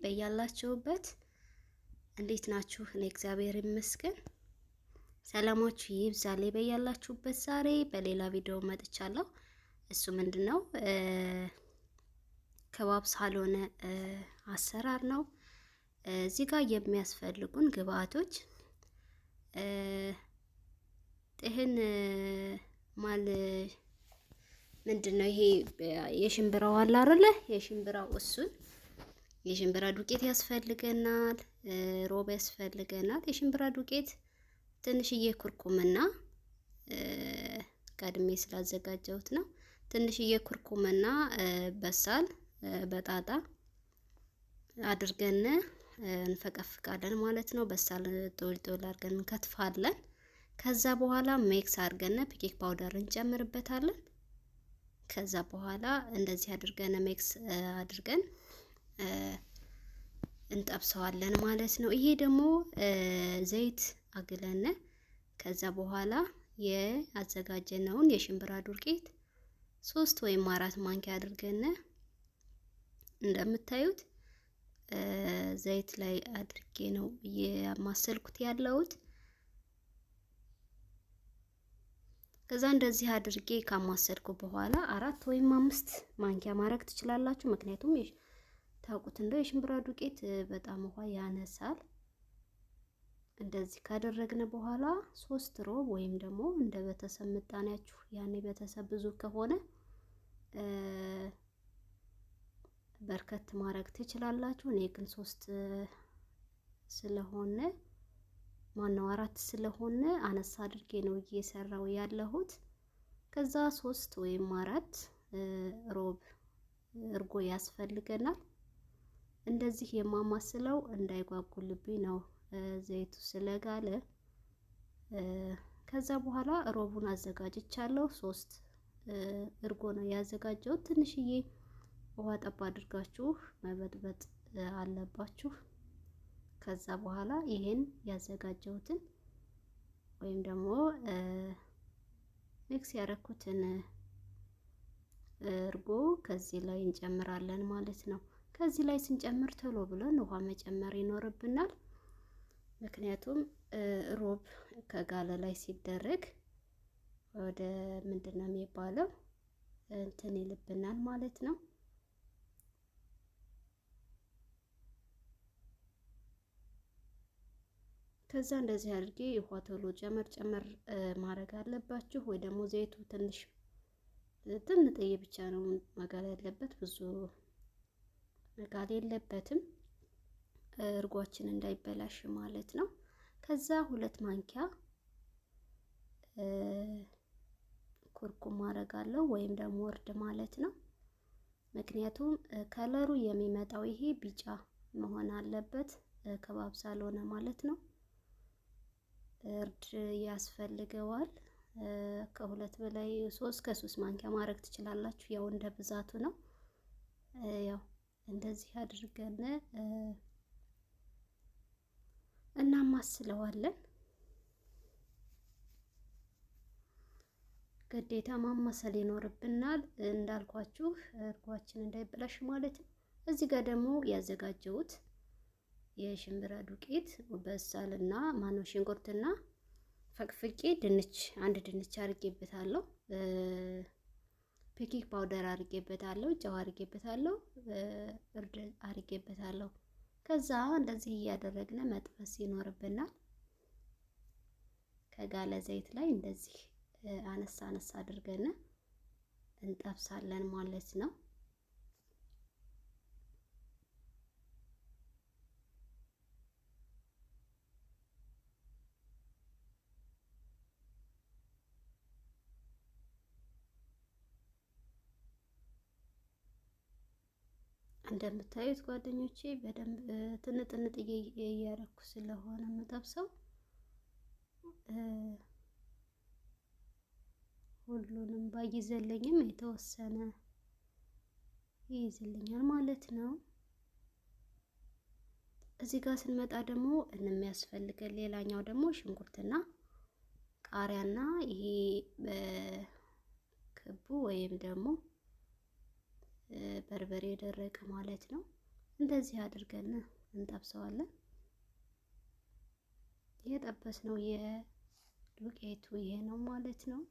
በያላችሁበት እንዴት ናችሁ? እኔ እግዚአብሔር ይመስገን ሰላማችሁ ይብዛልኝ በያላችሁበት። ዛሬ በሌላ ቪዲዮ መጥቻለሁ። እሱ ምንድነው ከባብ ሳልሆነ አሰራር ነው። እዚህ ጋር የሚያስፈልጉን ግብአቶች ጥህን ማል ምንድነው ይሄ የሽምብራው አለ አይደለ? የሽምብራው እሱን የሽምብራ ዱቄት ያስፈልገናል። ሮብ ያስፈልገናል። የሽምብራ ዱቄት ትንሽዬ ኩርኩምና ቀድሜ ስላዘጋጀሁት ነው። ትንሽዬ ኩርኩምና በሳል በጣጣ አድርገን እንፈቀፍቃለን ማለት ነው። በሳል ጦል ጦል አድርገን እንከትፋለን። ከዛ በኋላ mix አድርገን baking powder እንጨምርበታለን። ከዛ በኋላ እንደዚህ አድርገን mix አድርገን እንጠብሰዋለን ማለት ነው። ይሄ ደግሞ ዘይት አግለን ከዛ በኋላ የአዘጋጀነውን የሽምብራ ዱቄት 3 ወይም 4 ማንኪያ አድርገን እንደምታዩት ዘይት ላይ አድርጌ ነው የማሰልኩት ያለሁት። ከዛ እንደዚህ አድርጌ ካማሰልኩ በኋላ 4 ወይም 5 ማንኪያ ማድረግ ትችላላችሁ። ምክንያቱም ታውቁት እንደው የሽምብራ ዱቄት በጣም ውሃ ያነሳል። እንደዚህ ካደረግን በኋላ 3 ሮብ ወይም ደግሞ እንደ ቤተሰብ ምጣኔያችሁ ያኔ ቤተሰብ ብዙ ከሆነ በርከት ማድረግ ትችላላችሁ። እኔ ግን 3 ስለሆነ ማነው 4 ስለሆነ አነሳ አድርጌ ነው እየሰራው ያለሁት። ከዛ 3 ወይም 4 ሮብ እርጎ ያስፈልገናል። እንደዚህ የማማስለው እንዳይጓጉልብኝ ነው ዘይቱ ስለጋለ። ከዛ በኋላ ሮቡን አዘጋጅቻለሁ። 3 እርጎ ነው ያዘጋጀሁት። ትንሽዬ ውሃ ጠብ አድርጋችሁ መበጥበጥ አለባችሁ። ከዛ በኋላ ይሄን ያዘጋጀሁትን ወይም ደግሞ mix ያረኩትን እርጎ ከዚህ ላይ እንጨምራለን ማለት ነው። ከዚህ ላይ ስንጨምር ቶሎ ብለን ውሃ መጨመር ይኖርብናል። ምክንያቱም ሮብ ከጋለ ላይ ሲደረግ ወደ ምንድነው የሚባለው እንትን ይልብናል ማለት ነው። ከዛ እንደዚህ አድርጌ ውሃ ቶሎ ጨመር ጨመር ማድረግ አለባችሁ። ወይ ደግሞ ዘይቱ ትንሽ ትንጥዬ ብቻ ነው መጋል ያለበት፣ ብዙ መጋል የለበትም እርጓችን እንዳይበላሽ ማለት ነው። ከዛ 2 ማንኪያ ኩርኩም አደርጋለሁ ወይም ደግሞ እርድ ማለት ነው። ምክንያቱም ከለሩ የሚመጣው ይሄ ቢጫ መሆን አለበት ከባብ ሳልሆነ ማለት ነው። እርድ ያስፈልገዋል። ከሁለት በላይ 3 ከ3 ማንኪያ ማድረግ ትችላላችሁ። ያው እንደ ብዛቱ ነው። ያው እንደዚህ አድርገን እናማስለዋለን። ግዴታ ማማሰል ይኖርብናል እንዳልኳችሁ እርጓችን እንዳይበላሽ ማለት ነው። እዚህ ጋር ደግሞ ያዘጋጀሁት የሽምብራ ዱቄት በሳልና ማነው ሽንኩርትና ፈቅፍቄ ድንች አንድ ድንች አድርጌበታለሁ። baking powder አድርጌበታለሁ፣ ጨው አድርጌበታለሁ፣ እርድ አድርጌበታለሁ። ከዛ እንደዚህ እያደረግን መጥበስ ይኖርብናል። ከጋለ ዘይት ላይ እንደዚህ አነሳ አነሳ አድርገን እንጠብሳለን ማለት ነው። እንደምታዩት ጓደኞቼ በደንብ ትንጥንጥ እያረኩ ስለሆነ የምጠብሰው ሁሉንም ባይዘለኝም የተወሰነ ይይዝልኛል ማለት ነው። እዚህ ጋር ስንመጣ ደግሞ የሚያስፈልገን ሌላኛው ደግሞ ሽንኩርትና ቃሪያና ይሄ በክቡ ወይም ደግሞ በርበሬ የደረቀ ማለት ነው። እንደዚህ አድርገን እንጠብሰዋለን። የጠበስነው የዱቄቱ ይሄ ነው ማለት ነው።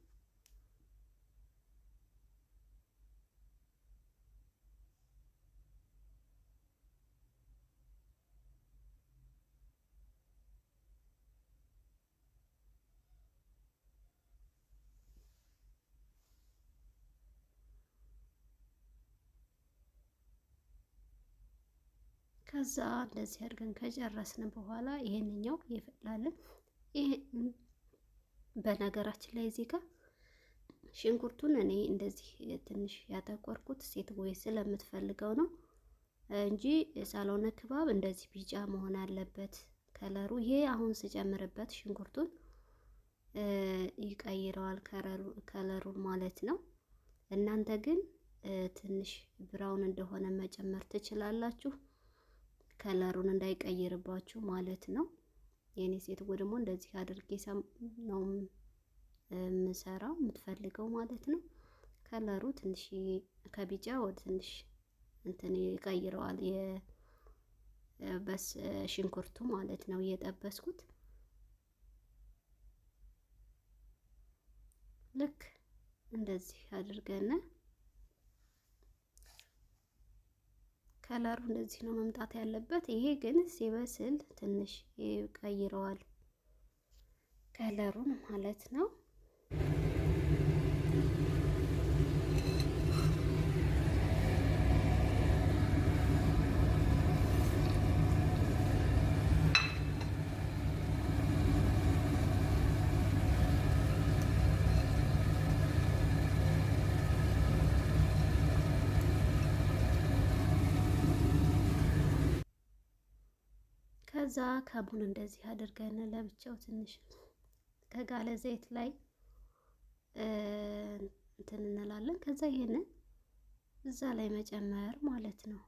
ከዛ እንደዚህ አድርገን ከጨረስን በኋላ ይሄንኛው ይፈላልን። ይሄ በነገራችን ላይ እዚህ ጋር ሽንኩርቱን እኔ እንደዚህ ትንሽ ያጠቆርኩት ሴት ወይ ስለምትፈልገው ነው እንጂ ሳልሆነ ክባብ እንደዚህ ቢጫ መሆን አለበት ከለሩ። ይሄ አሁን ስጨምርበት ሽንኩርቱን ይቀይረዋል ከለሩን ማለት ነው። እናንተ ግን ትንሽ ብራውን እንደሆነ መጨመር ትችላላችሁ፣ ከለሩን እንዳይቀይርባችሁ ማለት ነው። የኔ ሴት ደግሞ እንደዚህ አድርጌ ነው የምሰራው የምትፈልገው ማለት ነው። ከለሩ ትንሽ ከቢጫ ወደ ትንሽ እንትን ይቀይረዋል፣ የበስ ሽንኩርቱ ማለት ነው እየጠበስኩት። ልክ እንደዚህ አድርገን ከለሩ እንደዚህ ነው መምጣት ያለበት። ይሄ ግን ሲበስል ትንሽ ይቀይረዋል ከለሩን ማለት ነው። ከዛ ከሙን እንደዚህ አድርገን ለብቻው ትንሽ ከጋለ ዘይት ላይ እንትን እንላለን። ከዛ ይሄንን እዛ ላይ መጨመር ማለት ነው።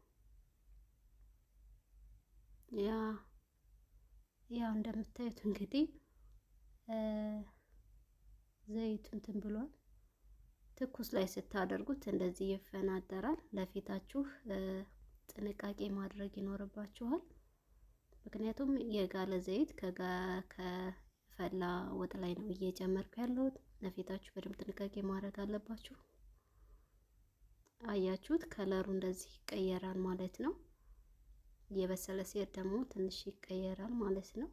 ያ ያው እንደምታዩት እንግዲህ ዘይቱ እንትን ብሏል። ትኩስ ላይ ስታደርጉት እንደዚህ ይፈናጠራል። ለፊታችሁ ጥንቃቄ ማድረግ ይኖርባችኋል። ምክንያቱም የጋለ ዘይት ከፈላ ወጥ ላይ ነው እየጨመርኩ ያለሁት። ለፊታችሁ በደንብ ጥንቃቄ ማድረግ አለባችሁ። አያችሁት? ከለሩ እንደዚህ ይቀየራል ማለት ነው። እየበሰለ ሲሄድ ደግሞ ትንሽ ይቀየራል ማለት ነው።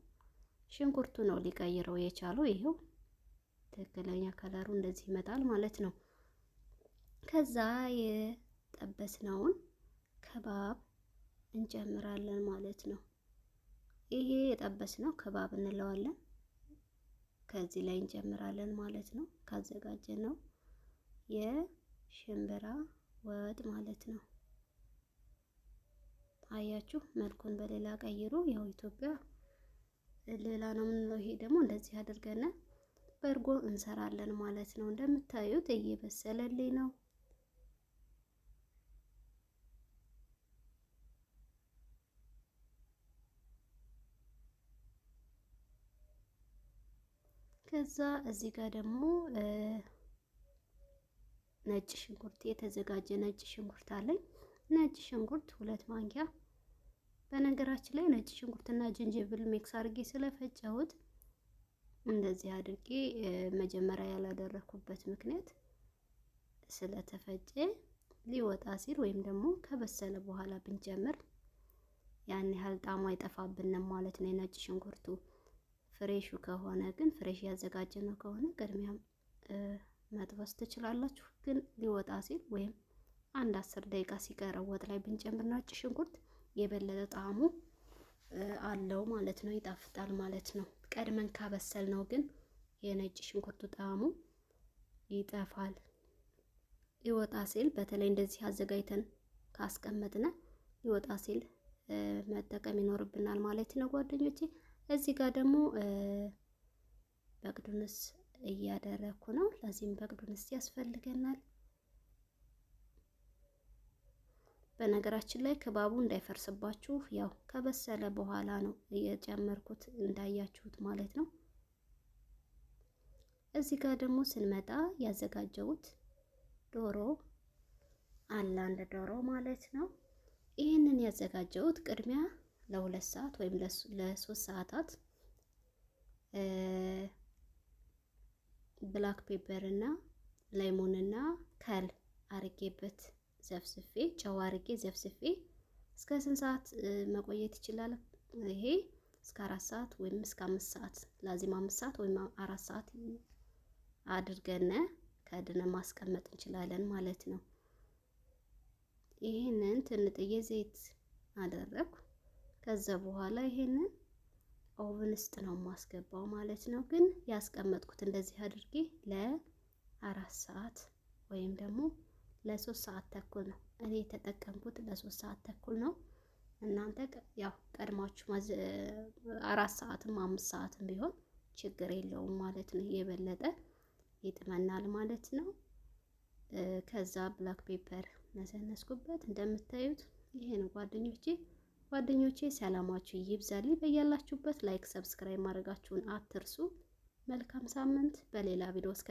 ሽንኩርቱ ነው ሊቀይረው የቻለው። ይሄው ትክክለኛ ከለሩ እንደዚህ ይመጣል ማለት ነው። ከዛ የጠበስነውን ከባብ እንጨምራለን ማለት ነው። ይሄ የጠበስነው ከባብ እንለዋለን። ከዚህ ላይ እንጨምራለን ማለት ነው። ካዘጋጀነው የሽምብራ ወጥ ማለት ነው። አያችሁ መልኩን በሌላ ቀይሮ፣ ያው ኢትዮጵያ ሌላ ነው የምንለው። ይሄ ደግሞ እንደዚህ አድርገን በእርጎ እንሰራለን ማለት ነው። እንደምታዩት እየበሰለልኝ ነው። ከዛ እዚህ ጋር ደግሞ ነጭ ሽንኩርት የተዘጋጀ ነጭ ሽንኩርት አለኝ። ነጭ ሽንኩርት 2 ማንኪያ። በነገራችን ላይ ነጭ ሽንኩርትና ጅንጅብል mix አድርጌ ስለፈጨሁት እንደዚህ አድርጌ መጀመሪያ ያላደረኩበት ምክንያት ስለተፈጨ ሊወጣ ሲል ወይም ደግሞ ከበሰለ በኋላ ብንጨምር ያን ያህል ጣዕሙ አይጠፋብንም ማለት ነው። የነጭ ሽንኩርቱ fresh ኡ ከሆነ ግን fresh ያዘጋጀነው ከሆነ ቅድሚያ መጥበስ ትችላላችሁ። ግን ሊወጣ ሲል ወይም አንድ 10 ደቂቃ ሲቀረው ወጥ ላይ ብንጨምር ነጭ ሽንኩርት የበለጠ ጣዕሙ አለው ማለት ነው፣ ይጣፍጣል ማለት ነው። ቀድመን ካበሰል ነው ግን የነጭ ሽንኩርቱ ጣዕሙ ይጠፋል። ሊወጣ ሲል በተለይ እንደዚህ አዘጋጅተን ካስቀመጥነ ሊወጣ ሲል መጠቀም ይኖርብናል ማለት ነው ጓደኞቼ። እዚህ ጋር ደግሞ በቅዱንስ እያደረኩ ነው። ለዚህም በቅዱንስ ያስፈልገናል። በነገራችን ላይ ከባቡ እንዳይፈርስባችሁ ያው ከበሰለ በኋላ ነው እየጨመርኩት እንዳያችሁት ማለት ነው። እዚህ ጋር ደግሞ ስንመጣ ያዘጋጀሁት ዶሮ አለ፣ አንድ ዶሮ ማለት ነው። ይህንን ያዘጋጀሁት ቅድሚያ ለ2 ሰዓት ወይም ለ3 ሰዓታት black pepper እና lemon እና خل አርጌበት ዘፍዝፌ፣ ጨው አርጌ ዘፍዝፌ እስከ ስንት ሰዓት መቆየት ይችላል? ይሄ እስከ 4 ሰዓት ወይም እስከ 5 ሰዓት፣ لازم 5 ሰዓት ወይም 4 ሰዓት አድርገን ከድነ ማስቀመጥ እንችላለን ማለት ነው። ይህንን ትንጥዬ ዘይት አደረግኩ። ከዛ በኋላ ይሄንን oven ውስጥ ነው የማስገባው ማለት ነው። ግን ያስቀመጥኩት እንደዚህ አድርጌ ለ4 ሰዓት ወይም ደግሞ ለ3 ሰዓት ተኩል ነው። እኔ የተጠቀምኩት ለ3 ሰዓት ተኩል ነው። እናንተ ያው ቀድማችሁ 4 ሰዓትም 5 ሰዓትም ቢሆን ችግር የለውም ማለት ነው። የበለጠ ይጥመናል ማለት ነው። ከዛ black pepper ነሰነስኩበት። እንደምታዩት ይሄ ነው ጓደኞቼ። ጓደኞቼ ሰላማችሁ ይብዛልኝ በያላችሁበት። Like፣ subscribe ማድረጋችሁን አትርሱ። መልካም ሳምንት። በሌላ ቪዲዮ እስከ